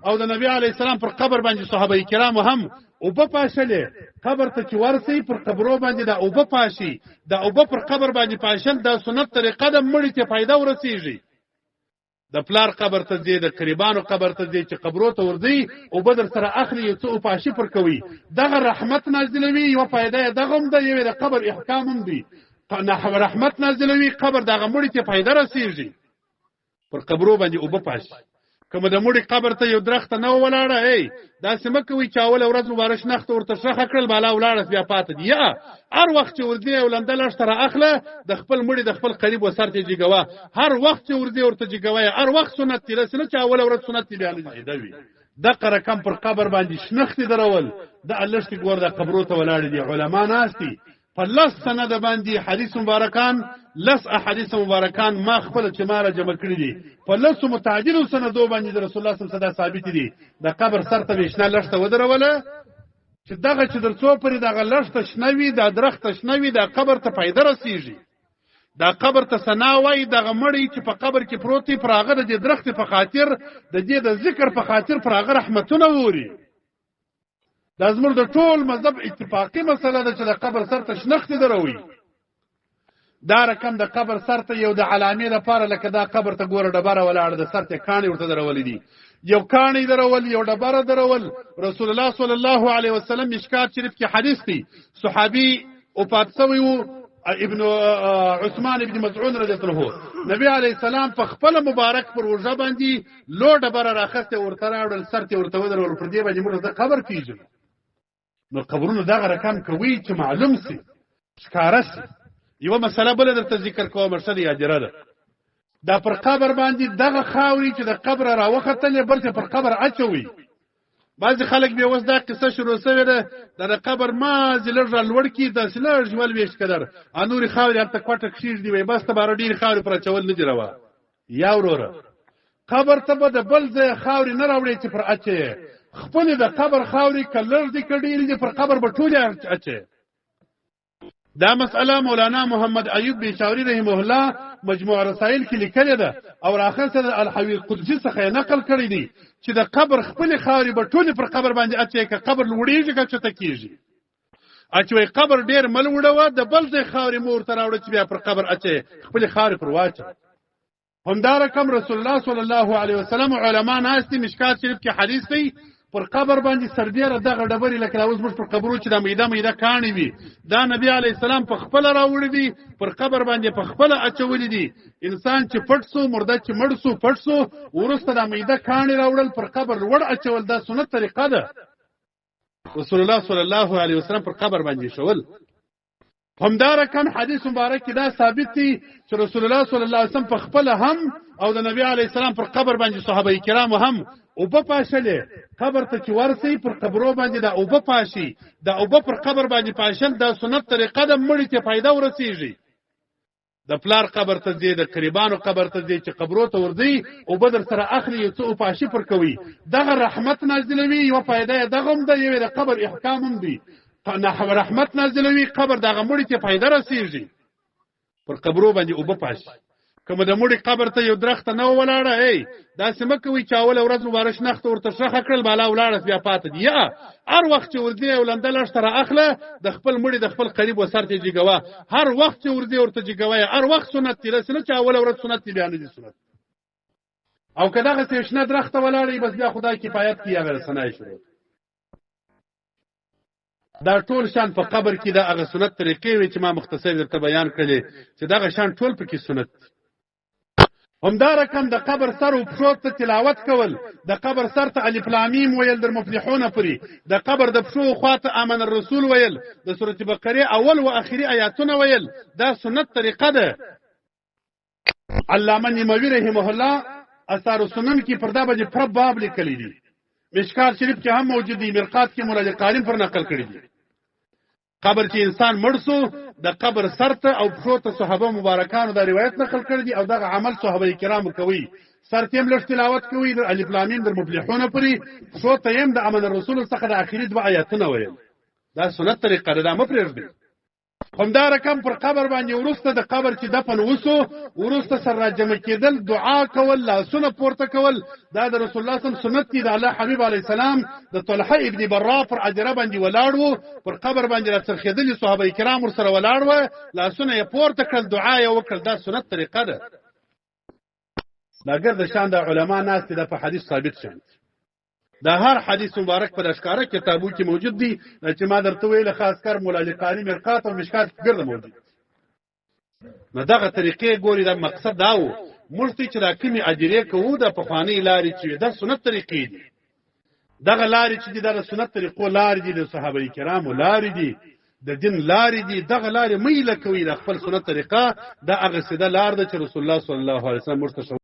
او د نبی علی السلام پر قبر باندې صحابه کرامو هم اوبه پاشلې. قبر ته چې ورسي پر قبرو باندې دا اوبه پاشي، دا اوبه پر قبر باندې پاشل دا سنت طریقه ده، مړي ته فایده ورسیږي. د پلار قبر ته ځي، د قریبانو قبر ته ځي، چې قبرو ته ورځي اوبه در سره اخلي، یو څه اوپاشي پر کوي، دغه رحمت نازلوي. یوه فایده یې دغه هم ده، یوې د قبر احکام هم دی. رحمت نازلوي، قبر دغه مړي ته فایده رسیږي. پر قبرو باندې اوبه پاشي. که مو د مړي قبر ته یو درخته نه ولاړه، ای داسې مه کوئ چې اوله ورځ مبارک شناخته ورته ښخه کړل، بالا ولاړه بیا پاته دي. یا هر وخت چې ورځې یو لنده لښته را اخله، د خپل مړي د خپل قریب و سر ته جګوه. هر وخت چې ورځې ورته جګوه، هر وخت سنت دی، داسې نه چې اوله ورځ سنت دی بیا نه فایده وي. دغه رقم پر قبر باندې شنختې درول، د لښتې ګور د قبرو ته ولاړې دي، علما ناست دي. په لس سند باندې حدیث مبارکان، لس احادیث مبارکان ما خپل چې ما را جمع کړی دي، په لس متعددو سندو باندې د رسول الله صلی الله علیه وسلم ثابت دي. د قبر سر ته شنه لښته ودروله چې دغه چې درڅو پرې دغه لښته شنه وي، دا درخته شنه وي، دا قبر ته فایده رسیږي. دا قبر ته ثنا وایي. دغه مړی چې په قبر کې پروت دی، پر هغه د دې درختې په خاطر، د دې د ذکر په خاطر پر هغه رحمتونه ووري. دا زموږ د ټول مذهب اتفاقي مسله ده چې د قبر سر ته شنختې دروي. دا رقم د قبر سر ته یو د علامې لپاره، لکه دا قبر ته ګوره ډبره ولاړه ده، سر ته کاڼي ورته درولې دي، یو کاڼی درول، یو ډبره درول. رسول الله صلی الله علیه وسلم مشکات شریف کې حدیث دی، صحابي وفات شوی وو، ابن عثمان ابن مزعون رضی الله عنه، نبی علی السلام په خپل مبارک پر وژه باندې لو ډبره راخسته ورته راوړل، سر ته ورته ودرول، پر دې باندې موږ د قبر پیژنو. نو قبرونه دغه رقم کوي چې معلوم سي، ښکاره سي. یوه مسله بله درته ذکر کوم، ښه دی اجره ده. دا پر قبر باندې دغه خاورې چې د قبر راوختلې بل ته پر قبر اچوي. بعضې خلک بیا اوس دا قصه شروع سوې ده، دا د قبر مازې لږ رالوړ کړي، داسې لږ ولوېشت قدر نورې خاورې هلته کوټه کښېږدي، وایي بس ته باره ډېرې خاورې پر اچول نه دي روا. یا وروره، قبر ته به د بل ځای خاورې نه راوړې چې پر اچې، خپلې د قبر خاورې که لږ دي که ډېرې دي پر قبر به ټولې اچې. دا مسئله مولانا محمد ایوب بیشاوری رحمه الله مجموع رسائل کې لیکلې ده او راخسته د الحوی قدسی څخه یې نقل کړی دی چې د قبر خپلې خاورې به ټولې پر قبر باندې اچوي، که قبر لوړېږي که چته کېږي اچوي. قبر ډېر مه لوړوه، د بل ځای خاورې مو ورته راوړه چې بیا پر قبر اچوي، خپلې خاورې پر واچوه. همدا رقم رسول الله صلی الله علیه وسلم علما ناست دي، مشکات شریف کې حدیث دی، پر قبر باندې سربیره دغه ډبرې لکه اوس موږ پر قبرو چې دا میده میده کاڼي وي، دا نبی علیه السلام په خپله راوړي دي، پر قبر باندې په خپله اچولي دي. انسان چې پټ سو، مرده چې مړ سو پټ سو، وروسته دا میده کاڼي راوړل پر قبر لوړ اچول، دا سنت طریقه ده. رسول الله صلی الله علیه وسلم پر قبر باندې شول. همدا رقم حدیث مبارک کې دا ثابت دی چې رسول الله صلی الله علیه وسلم په خپل هم او د نبی علی السلام پر قبر باندې صحابه کرامو هم اوبه پاشلې. قبر ته چې ورسي پر قبرو باندې دا اوبه پاشي، دا اوبه پر قبر باندې پاشل دا سنت طریقه ده، مړي ته فایده ورسیږي. د پلار قبر ته ځي، د قریبانو قبر ته ځي، چې قبرو ته ورځي اوبه در سره اخلي، یو څه اوپاشي پر کوي، دغه رحمت نازلوي. یوه فایده یې دغه هم ده، یوې د قبر احکام هم دی. رحمت نازلوي، قبر دغه مړي ته فایده رسیږي. پر قبرو باندې اوبه پاشي. که مو د مړي قبر ته یو درخته نه ولاړه، ای داسې مه کوئ چې اوله ورځ مبارک شناخته ورته ښخه کړل، بالا ولاړه بیا پاته دي. یا هر وخت چې ورځې یو لنده لښته را اخله، د خپل مړي د خپل قریب و سر ته جګوه. هر وخت چې ورځې ورته جګوه، هر وخت سنت دی، داسې نه چې اوله ورځ سنت دی بیا نه دي سنت. او که دغسې شنه درخته ولاړې بس بیا خدای کفایت کوي، هغه رسنای شروع. دا ټول شان په قبر کې دا هغه سنت طریقې وي چې ما مختصر درته بیان کړلې، چې دغه شان ټول پکې سنت دي. همدا رقم د قبر سر او پښو ته تلاوت کول، د قبر سر ته الف لام میم ویل در مفلحون پرې، د قبر د پښو خوا ته امن الرسول ویل، د سورة بقره اول و اخري آیاتونه ویل، دا سنت طریقه ده. علامه نیموي رحمه الله اثار السنن کې پر دا باندې پر باب لیکلی دی، مشکات شریف کې هم موجود دی، مرقات کې مولا قارم پر نقل کړی دی. قبر چې انسان مړ سو، د قبر سر ته او پښو ته صحابه مبارکانو دا روایت نقل کړی دی او دغه عمل صحابه کرامو کوي. سر ته هم لږ تلاوت کوي د الف لام میم در مفلحون پرې، پښو ته هم د امن الرسول څخه د اخري دوه آیاتونه ویل، دا سنت طریقه ده، دا مه پرېږدئ. همدا رقم پر قبر باندې ورسته د قبر چې دفن وسو ورسته سره راجمع کېدل، دعا کول، لاسونه پورته کول، دا د رسول الله صم سنت دي. د الله حبیب علی السلام د طلحه ابن برا پر اجره باندې ولاړ وو، پر قبر باندې راڅرخېدلي صحابه کرام ور سره ولاړ وو، لاسونه یې پورته کړل، دعا یې وکړل. دا سنت طریقه ده. دا ګرد شان د علما ناست دي، دا په حدیث ثابت شان. دا هر حدیث مبارک په ښکاره کتابو کې موجود دي چې ما درته ویل، خاص کر مولا علی قاری مرقات او مشکات ګرد موجود. نو دغه طریقې ګوري، دا مقصد دا و موږ ته چې دا کومې اجرې کوو، د پخوانۍ لارې چې دا سنت طریقې دي، دغه لارې چې دي دا د سنت طریقو لارې دي، د صحابه کرامو لارې دي، د دین لارې دي. دغه لارې مې لکوي، د خپل سنت طریقه دا هغه سیده لار ده چې رسول الله صلی الله علیه وسلم موږ ته.